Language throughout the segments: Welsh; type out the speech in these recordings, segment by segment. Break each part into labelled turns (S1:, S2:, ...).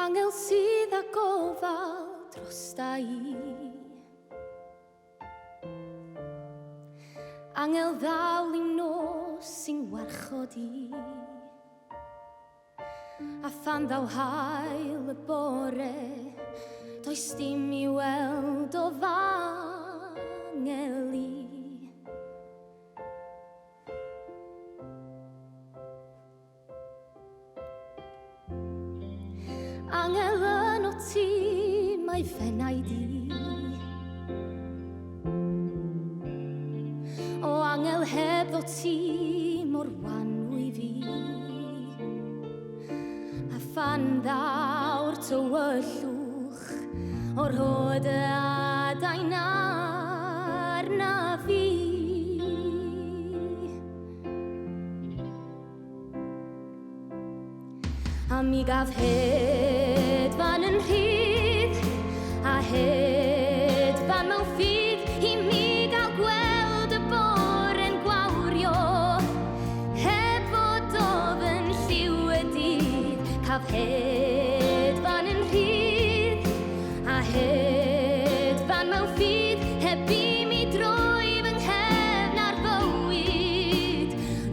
S1: Angel sydd â gofal drosta i. Angel ddawl i'w nos sy'n warchod i. A phan ddaw haul y bore, does dim i weld o f'angel i. Angel yn o ti, mae fenau di. O angel heb ddo ti, mor wan wy fi. A phan ddaw'r tywyllwch, o'r rhod y adain arna fi. A mi gaf hedfan yn rhydd, a hedfan mewn ffydd i mi gael gweld y bore'n gwawrio. Heb fod ofn lliw y dydd, caf hedfan yn rhydd, a hedfan mewn ffydd heb i mi droi fy nghefn ar fywyd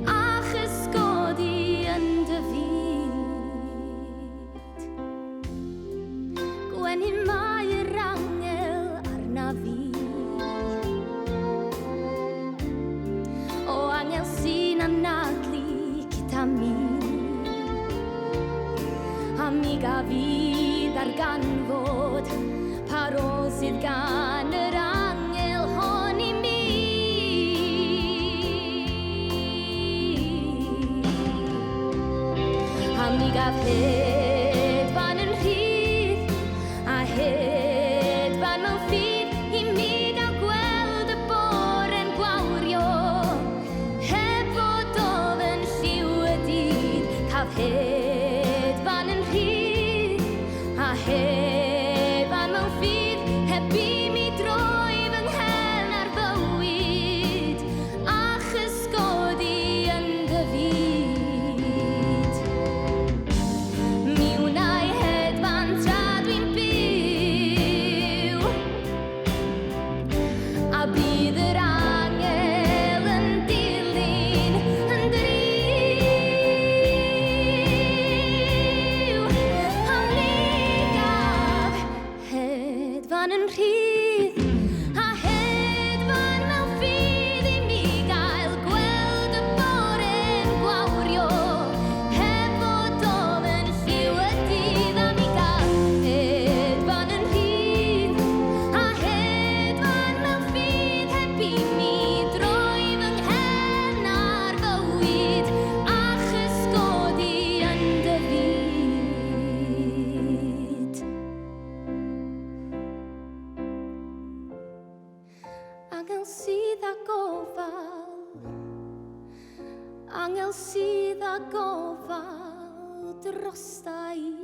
S1: a chysgodi yn dy fyd. Gwenu mae'r angel arna fi. O angel sy'n anadlu gyda mi. A mi gaf i ddarganfod pa rôl sydd gan yr angel hon i mi. A mi gaf hedfan yn rhydd, a hedfan mewn ffydd i mi gael gweld y bore'n gwawrio. Heb fod ofn lliw y dydd, caf hedfan yn rhydd, a hedfan mewn ffydd, heb i mi droi fy nghefn ar fywyd, a chysgodi yn dy fyd. Mi wna i hedfan tra dwi'n byw, a bydd yr angel yn dilyn yn driw. A mi gaf hedfan yn rhydd, a hedfan mewn ffydd i mi gael gweld y bore'n gwawrio, heb fod ofn lliw y dydd. A mi gaf hedfan yn rhydd, a hedfan mewn ffydd heb i mi droi fy nghefn ar fywyd, a chysgodi yn dy fyd. Angel sydd â gofal, angel sydd â gofal drosta i.